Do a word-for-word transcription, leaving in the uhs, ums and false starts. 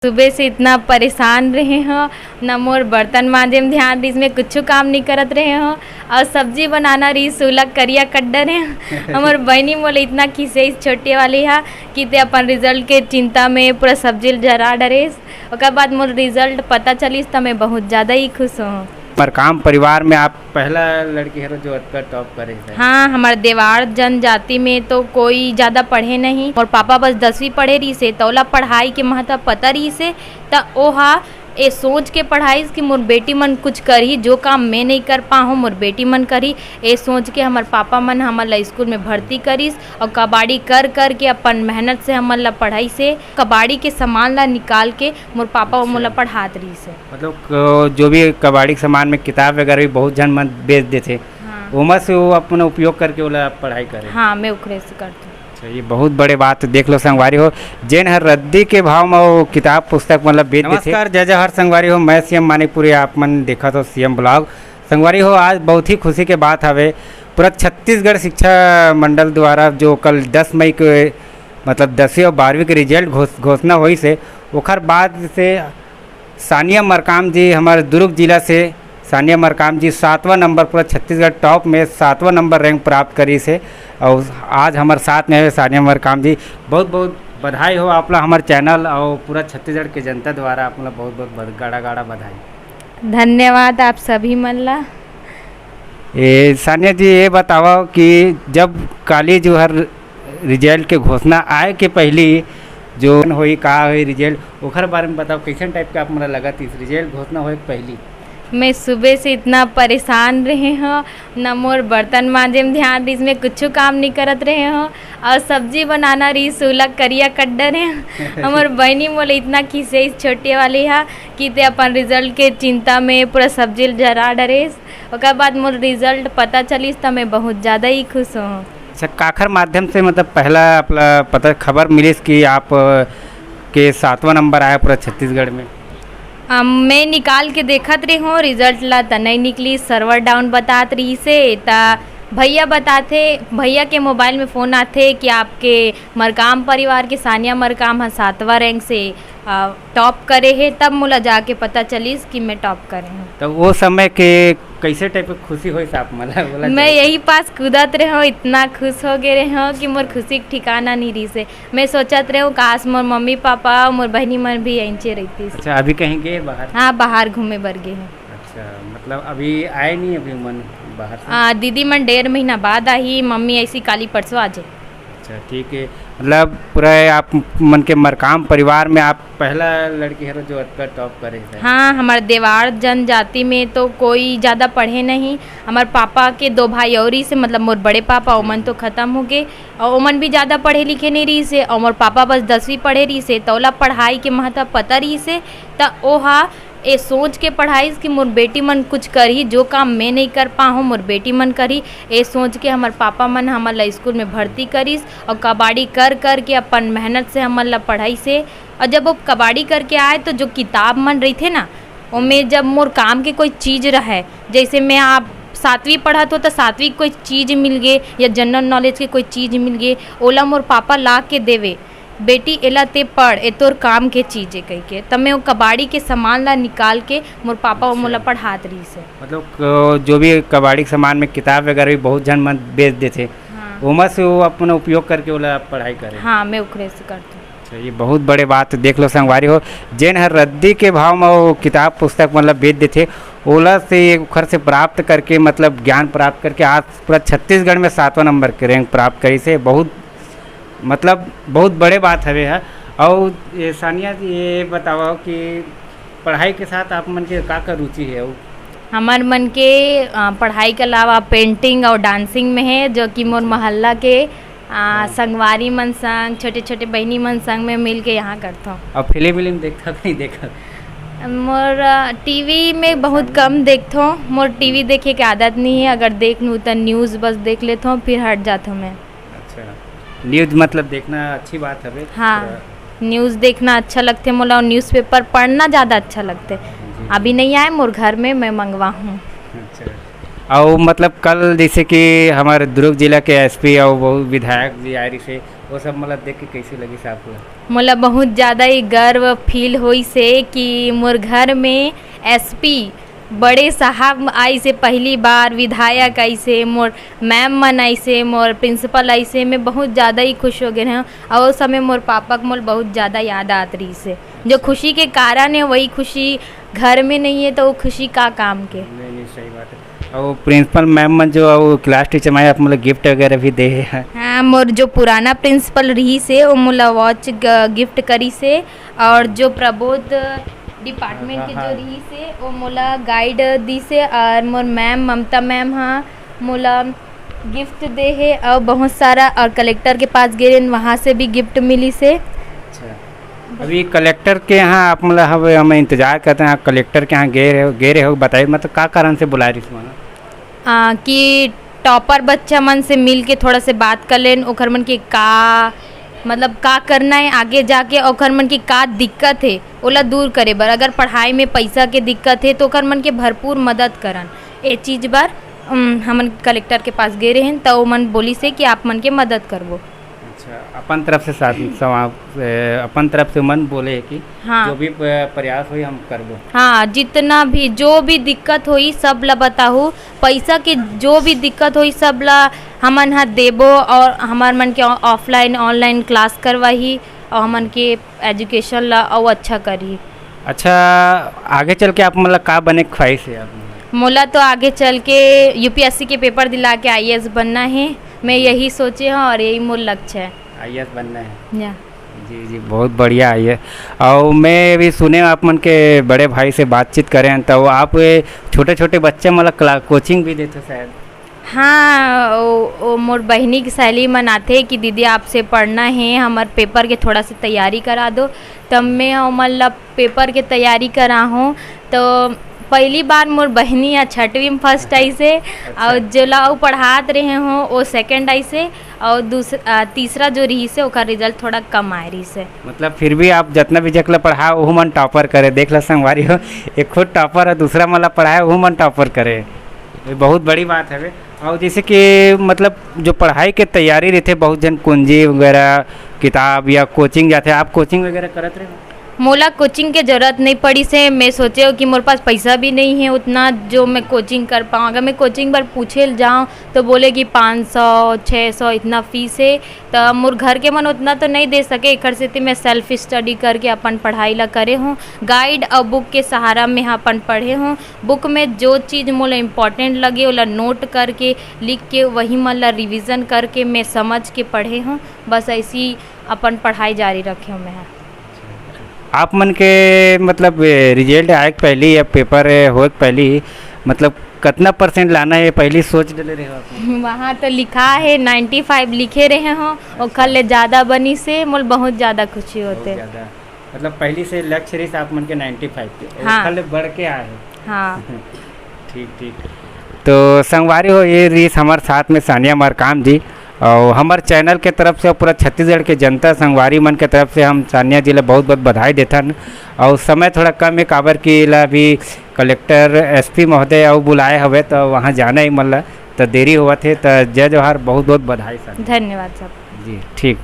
सुबह से इतना परेशान रहे हो, ना मोर बर्तन मांजे में ध्यान रहिस, मैं कुछ काम नहीं करत रहे हो, और सब्जी बनाना रहिस, उला करिया कट डरे हो। हमर बहनी मोला इतना खिसेस, छोटे वाली हा, कि ते अपन रिजल्ट के चिंता में पूरा सब्जी ल जरा डरेस। ओकर बाद मोर रिजल्ट पता चलिस, त मैं बहुत ज़्यादा ही खुश हूँ। मरकाम परिवार में आप पहला लड़की हरो जो अतका टॉप करे है। हाँ, हमारे देवार जनजाति में तो कोई ज़्यादा पढ़े नहीं, और पापा बस दसवीं पढ़े रहिस हे, त ओला पढ़ाई के महत्व पता रहिस हे, त ओहा ए सोच के पढ़ाइस कि मोर बेटी मन कुछ करही, जो काम मैं नहीं कर पाहूँ, मोर बेटी मन करही। ए सोच के हमर पापा मन हमन ला स्कूल में भर्ती करिस, और कबाड़ी कर कर के अपन मेहनत से हमन ला पढ़ाइस हे। कबाड़ी के सामान ला निकाल के मोर पापा अच्छा। मोला पढ़ात रहिस हे। मतलब, क-, जो भी कबाड़ी के सामान में किताब वगैरह भी बहुत झन मन बेच देथे, हाँ। ओमा से वो अपन उपयोग करके ओला पढ़ाई करे। हाँ, मैं ओकरे से करथूँ। अच्छा, ये बहुत बड़े बात। देख लो संगवारी हो, जेन हर रद्दी के भाव में वो किताब पुस्तक मतलब बेच देथे। नमस्कार, जय जय हर संगवारी हो, मैं सीएम मानिकपुरी, आप मन देखत हो सीएम ब्लॉग। संगवारी हो, आज बहुत ही खुशी के बात हवे, पूरा छत्तीसगढ़ शिक्षा मंडल द्वारा जो कल दस मई के मतलब दसवीं और बारहवीं के रिजल्ट घोष-, घोषणा होइस हे, ओखर बाद से सानिया मरकाम जी, हमर दुर्ग जिला से सानिया मरकाम जी सातवां नंबर, पूरा छत्तीसगढ़ टॉप में सातवां नंबर रैंक प्राप्त करिस हे। और आज हमर साथ में हे सानिया मरकाम जी, बहुत बहुत बधाई हो आप ला, हमर चैनल और पूरा छत्तीसगढ़ के जनता द्वारा आप ला बहुत बहुत बध-, गाड़ा गाड़ा बधाई। धन्यवाद आप सभी मन ला। ए, सानिया जी, ये बतावव कि जब काली जो हर रिजल्ट के घोषणा आए के पहली जो होई, का होई रिजल्ट, ओखर बारे में बताओ, कैसन टाइप के आप मन ला लगत इस रिजल्ट घोषणा होए के पहली? मैं सुबह से इतना परेशान रहे हो, ना मोर बर्तन मांजे में ध्यान रहिस, मैं कुछ काम नहीं करत रहे हो, और सब्जी बनाना रहिस, उला करिया कट डरे हो। हमर बहनी मोला इतना खिसेस, छोटे वाली हा, कि ते अपन रिजल्ट के चिंता में पूरा सब्जी ल जरा डरेस। ओकर बाद मोर रिजल्ट पता चलिस, त मैं बहुत ज़्यादा ही खुश हूँ। अच्छा, काखर माध्यम से, मतलब, पहला आप ला पता, खबर मिलिस कि आप, अ, के सातवां नंबर आया पूरा छत्तीसगढ़ में? अम, मैं निकाल के देखत रहे हूँ रिजल्ट ला, त नहीं निकली, सर्वर डाउन बतात रहिस हे। त भैया बताथे, भैया के मोबाइल में फ़ोन आथे कि आपके मरकाम परिवार के सानिया मरकाम ह सातवां रैंक से, अ, टॉप करे हे, तब मोला जाके पता चलिस कि मैं टॉप करे हूँ। तो वो समय के कैसे टाइप के खुशी होइस आप मन ला, बोला मैं जाए? यही पास कूदत रहे हूँ, इतना खुश हो गए रहे हूँ कि मोर खुशी के ठिकाना नहीं रहिस हे। मैं सोचत रहे हूँ, काश मोर मम्मी पापा और मोर बहनी मन भी ऐंचे रहतीस। अच्छा, अभी कहीं गए बाहर? हाँ, बाहर घूमे बर गए हैं। अच्छा, मतलब अभी आए नहीं अभी मन बाहर से? हाँ, दीदी मन डेढ़ महीना बाद आही, मम्मी ऐसी काली परसों आ जाए। अच्छा, ठीक है। मतलब पूरा आप मन के मरकाम परिवार में आप पहला लड़की हरो जो अतका टॉप करे है? हाँ, हमारे देवार जनजाति में तो कोई ज़्यादा पढ़े नहीं। हमारे पापा के दो भाई और ही से, मतलब मोर बड़े पापा, ओमन तो ख़त्म हो गए, और ओमन भी ज़्यादा पढ़े लिखे नहीं रहिस हे, और मोर पापा बस दसवीं पढ़े रहिस हे, त ओला पढ़ाई के महत्व पता रहिस हे, त ओहा ए सोच के पढ़ाइस कि मोर बेटी मन कुछ करही, जो काम मैं नहीं कर पाहूँ, मोर बेटी मन करही। ए सोच के हमर पापा मन हमन ला स्कूल में भर्ती करिस, और कबाड़ी कर कर के अपन मेहनत से हमन ला पढ़ाइस हे। और जब वो कबाड़ी करके आए, तो जो किताब मन रहिथे ना, ओमे जब मोर काम के कोई चीज़ रहे, जैसे मैं आप सातवीं पढ़त हो, तो सातवीं के कोई चीज़ मिल गे, या जनरल नॉलेज के कोई चीज़ मिल गे, ओला मोर पापा ला के देवे, "बेटी, एला ते पढ़, ए तोर काम के चीज़ ए," कहिके। तब मैं वो कबाड़ी के सामान ला निकाल के मोर पापा वो अच्छा। मोला पढ़ात रहिस हे। मतलब, क-, जो भी कबाड़ी के सामान में किताब वगैरह भी बहुत झन मन बेच देथे, हाँ। ओमा से वो अपन उपयोग करके ओला पढ़ाई करे। हाँ, मैं ओकरे से करथूँ। अच्छा, ये बहुत बड़े बात। देख लो संगवारी हो, जेन हर रद्दी के भाव में वो किताब पुस्तक मतलब बेच देथे, ओला से, ओखर से प्राप्त करके, मतलब ज्ञान प्राप्त करके आज पूरा छत्तीसगढ़ में सातवां नंबर के रैंक प्राप्त करिस हे। बहुत, मतलब बहुत बड़े बात हवे ह। और ये सानिया जी, ये बताओ कि पढ़ाई के साथ आप मन के का का रुचि हे? और हमर मन के, अ, पढ़ाई के अलावा पेंटिंग और डांसिंग में हे, जो कि मोर मोहल्ला के, अ, हाँ। संगवारी मन संग, छोटे-छोटे बहिनी मन संग में मिल के यहाँ करथों। और फिल्म विल्म देखथो कि नहीं देखत? मोर, अ, टीवी में बहुत कम देखथों, मोर टीवी देखे के आदत नहीं है, अगर देख लूँ तो न्यूज़ बस देख लेथों, फिर हट जाथों मैं। अच्छा, न्यूज़ मतलब देखना अच्छी बात हवे। हाँ, थोड़ा न्यूज़ देखना अच्छा लगथे मोला, और न्यूज़पेपर पढ़ना ज़्यादा अच्छा लगथे। जी। अभी नहीं आए मोर घर में, मैं मंगवाहूँ। अच्छा, अउ मतलब कल जैसे कि हमारे दुर्ग जिला के एसपी अउ वो विधायक जी आए रहिसे, वो सब मतलब देख के कैसे लगिस आपको? मोला बहुत ज़्यादा ही गर्व फील होइस हे कि मोर घर में एसपी बड़े साहब आइस हे पहली बार, विधायक आइस हे, मोर मैम मन आइस हे, मोर प्रिंसिपल आइस हे। मैं बहुत ज़्यादा ही खुश हो गए हूँ। और उस समय मोर पापा के मोल बहुत ज़्यादा याद आत रहिस हे। जो खुशी के कारण है, वही खुशी घर में नहीं है, तो वो खुशी का काम के। नहीं, नहीं, सही बात है। और प्रिंसिपल मैम मन जो, वो क्लास टीचर मन आप मतलब गिफ्ट वगैरह भी दे हैं? हाँ, मोर जो पुराना प्रिंसिपल रहिस हे, वो मोला वॉच ग-, गिफ्ट करिस हे। और जो प्रबोध डिपार्टमेंट हाँ, के जो हाँ। रहिस हे, वो मोला गाइड दिस हे। और मोर मैम ममता मैम हा मोला गिफ्ट दे हे। और बहुत सारा, और कलेक्टर के पास गे रहेन, वहाँ से भी गिफ्ट मिलिस हे। अच्छा, अभी कलेक्टर के यहाँ आप मतलब, हम, हम इंतजार करते हैं, आप कलेक्टर के यहाँ गए रहे हो, गए रहे हो, बताइए मतलब का कारण से बुलाए रहिस मन? आ, कि टॉपर बच्चा मन से मिल के थोड़ा से बात कर लेन, ओखर मन के का मतलब का करना है आगे जाके, ओखर मन के का दिक्कत है, ओला दूर करे बर। अगर पढ़ाई में पैसा के दिक्कत है तो ओखर मन के भरपूर मदद करन। ए चीज बर, उम, हमन कलेक्टर के पास गए रहेन, त ओमन बोलिस हे कि आप मन के मदद करबो। अच्छा, अपन तरफ से साथ सवा-, ए, अपन तरफ से मन बोले कि हाँ। जो भी प-, प्रयास होई, हम करबो। हाँ, जितना भी, जो भी दिक्कत होई, सब ला बताहू। पैसा के जो भी दिक्कत होई, सब ला हमन ह देबो और हमर मन के ऑफलाइन, ऑनलाइन क्लास करवाही और हमन के एजुकेशन ला अउ अच्छा करही। अच्छा, आगे चल के आप मतलब का बने के ख्वाहिश है आप? मोला तो आगे चल के यूपीएससी के पेपर दिला के आईएएस बनना है। मैं यही सोचे हूँ और यही मोर लक्ष्य है। आईएएस बनना है। या। जी, जी, बहुत बढ़िया है ये। और मैं भी सुने आप मन के बड़े भाई से बातचीत करें, तो आप ये छोटे-छोटे बच्चे मतलब क्ला-, कोचिंग भी देते शायद? हाँ, ओ, ओ, मोर बहिनी के सहेली मन आथे कि दीदी, आपसे पढ़ना है, हमर पेपर के थोड़ा से तैयारी करा दो। तब मैं ओमन ला पेपर के तैयारी कराहूँ। तो पहली बार मोर बहिनी ह छठवीं में फर्स्ट आइस हे, अच्छा। और जेला अउ पढ़ात रहे हों, वो सेकंड आइस हे, और दूस-, अ, तीसरा जो रहिस हे, ओकर रिजल्ट थोड़ा कम आए रहिस हे। मतलब, फिर भी आप जितना भी जकला पढ़ा, ओहू मन टॉपर करे। देख ला संगवारी हो, एक खुद टॉपर है, दूसरा मन ला पढ़ाए, ओहू मन टॉपर करे। ये बहुत बड़ी बात हवे। और जैसे कि, मतलब, जो पढ़ाई के तैयारी रहिथे, बहुत झन कुंजी वगैरह, किताब या कोचिंग जाथे, आप कोचिंग वगैरह करत रहे हो? मोला कोचिंग के जरूरत नहीं पड़िस हे। मैं सोचे हूँ कि मोर पास पैसा भी नहीं है उतना जो मैं कोचिंग कर पाऊँ। अगर मैं कोचिंग बर पूछे ल जाऊँ तो बोले कि पाँच सौ, छः सौ इतना फीस है। त मोर घर के मन उतना तो नहीं दे सके, एकर सेती मैं सेल्फ स्टडी करके अपन पढ़ाई ला करे हूँ। गाइड और बुक के सहारा में अपन पढ़े हूँ। बुक में जो चीज़ मोला इम्पोर्टेंट लगे, ओला नोट करके, लिख के, वही मन ला रिवीजन करके मैं समझ के पढ़े हूँ। बस ऐसी अपन पढ़ाई जारी रखे हूँ मैं। आप मन के, मतलब, ए, रिजल्ट आए के पहली या पेपर, ए, होए के पहली, मतलब, कतना परसेंट लाना है, पहली सोच डले रहे हो आप? वहाँ तो लिखा है, नाइन्टी फ़ाइव लिखे रहे हों, ओखर ले ज़्यादा बनिस हे, मोला बहुत ज़्यादा खुशी बहुत होथे। ज़्यादा। मतलब, पहली से लक्ष्य रहिस आप मन के नाइन्टी फ़ाइव के, हाँ। ओखर ले बढ़ के आए हे। हाँ। ठीक, ठीक। तो संगवारी हो, ये रहिस हमर साथ में सानिया मरकाम जी, और हमर चैनल के तरफ से, पूरा छत्तीसगढ़ के जनता संगवारी मन के तरफ से हम सानिया जी ला बहुत बहुत बधाई देथन। और समय थोड़ा कम है, काबर कि एला अभी कलेक्टर, एसपी महोदय अउ बुलाए हवे, तो वहाँ जाना ही मन ला, तो देरी होवत हे। तो जय जोहार, बहुत बहुत बधाई सानिया। धन्यवाद सब। जी, ठीक।